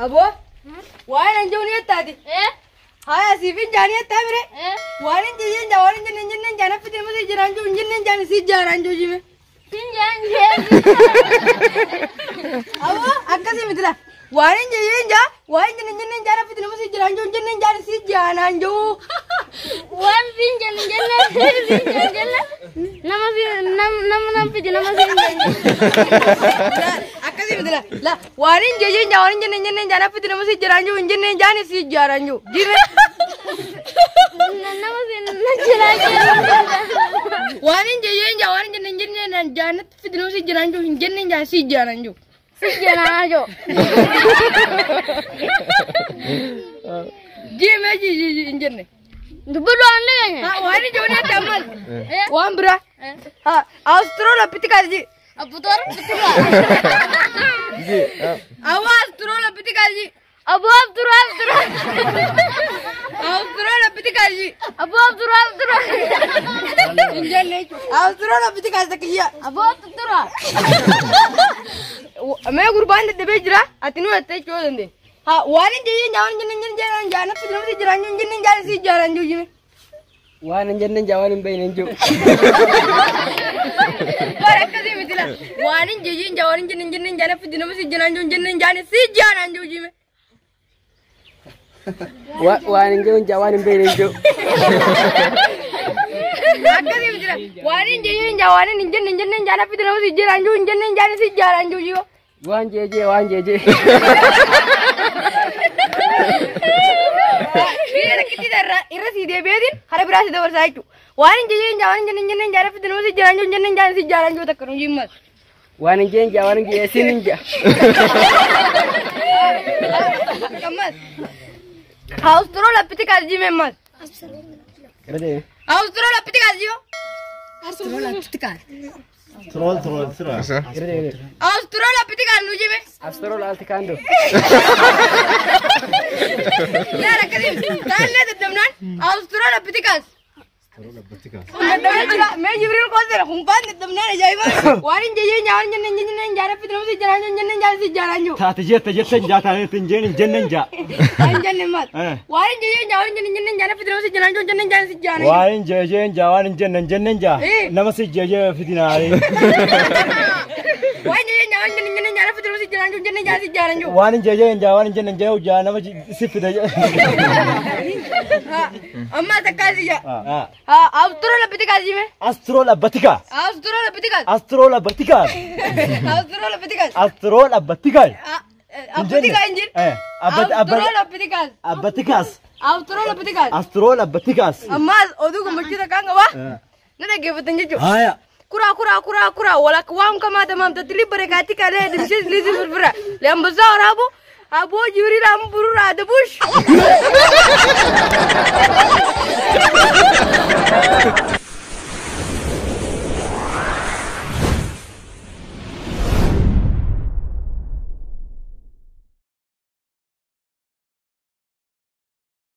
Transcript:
Aboo waan hin jiru ni taate. Haya siifin jaanii taamire. Waan hin jijjiin jaa waan hin jenne hin jenne jaa nafti deemu si jiraan jiru hin jenne jaan si jaaraan jiru jime. Aboo akkasii miti la. Waan hin jijjiin jaa waan hin jenne hin jenne jaa nafti deemu si jiraan jiru hin jenne jaan si jaanaan jiru. Waan siin jenne jenne siin jenne jenne nama nama nama fidi nama siin jenne. Akkasii miti la. La waan hin jijjiin jaa waan hin jenne hin jenne jaa nafti deemu si jiraan jiru hin jenne jaan si jaaraan jiru. Jime. Nama siin jiraan jiru. Waan hin jijjiin jaa waan hin jenne hin jenne jaa nafti deemu si jiraan jiru hin jenne jaan si jaaraan jiru. Si jaanaa jiru. Jime ji hin jenne. Dubbadhu waan dhageenye. Waan hin jiru ni ammas. Waan biraa. Australopithecus ji. Abbutoora biqilaa. Awwa Australopithecus ji. Abboo abduraa abduraa. Australopithecus ji. Abboo abduraa abduraa. Hin jenne jechuudha. Australopithecus takkiyya. Abboo abduraa. Mee gurbaan dadhabee jira ati nu jettee jechuu dandeenya. Haa waan hin jenne waan hin jenne hin jenne jaan nafti namti jiraan hin jenne jaan si jaaraan jiru jime. Waan hin jenne jaa waan hin beekne hin jiru. Bara akkasii miti la. Waan hin jenne jaa waan hin jenne hin jenne jaan nafti namti jiraan jiru hin jenne jaan si jaaraan jiru jime. Waan hin jiru jaa waan hin beekne hin jiru. Akkasii miti la. Waan hin jenne jaa waan hin jenne hin jenne jaan nafti namti jiraan jiru hin jenne jaan si jaaraan jiru jime. Waan jeejee waan jeejee. Biyya rakkitti irra sii deebi'eetiin hara biraa si dabarsaa jechuudha. Waan hin jenne jaa waan hin jenne hin jenne jaan nafti namti jiraan jiru hin jenne jaan si jaaraan jiru takka nu jimmas. Waan hin jeen jaa waan hin jee siin hin jaa. Ammas. Australopithecus jime ammas. Irra deemi. Australopithecus jiyo. Australopithecus. Troll, troll, troll. Irra deemi. Australopithecus nu jime. Abstrool altikaando. Laa akkasii taallee daddabnaan Australopithecus. Mee Jibriil qoosera humpaan daddabnaan ajaa'iba. Waan hin jenne waan hin jenne hin jenne jaan nafti namti jiraan jiru hin jenne jaan si jaaraan jiru. Taate jette jette jaa taate hin jeen hin jenne jaa. Hin jenne maal. Waan hin jenne waan hin jenne hin jenne jaan nafti namti jiraan jiru hin jenne jaan si jaaraan jiru. Waan hin jeejeen jaa waan hin jenne hin jenne jaa. Nama si jeejee fidinaare. Waan hin jenne waan hin jenne hin jenne jaan nafti namti jiraan jiru hin jenne jaan si jaaraan jiru. Waan hin jeejeen jaa waan hin jenne hin jenne jaa nama si fida. Amma takkaasi jaa. Australopithecus jime. Australopithecus. Australopithecus. Australopithecus. Australopithecus. Australopithecus. Abbatika hin jiru. Australopithecus. Abbaticus. Australopithecus. Australopithecus. Ammas oduu gammachuu takkaan qabaa. Na dhaggeeffatan jechuudha. Haya. Kura kura kura kura walak waam kama tamam tatli barakati kale dimshis lizi furfura. Lambuza orabu Abo Jibril am burura adabush.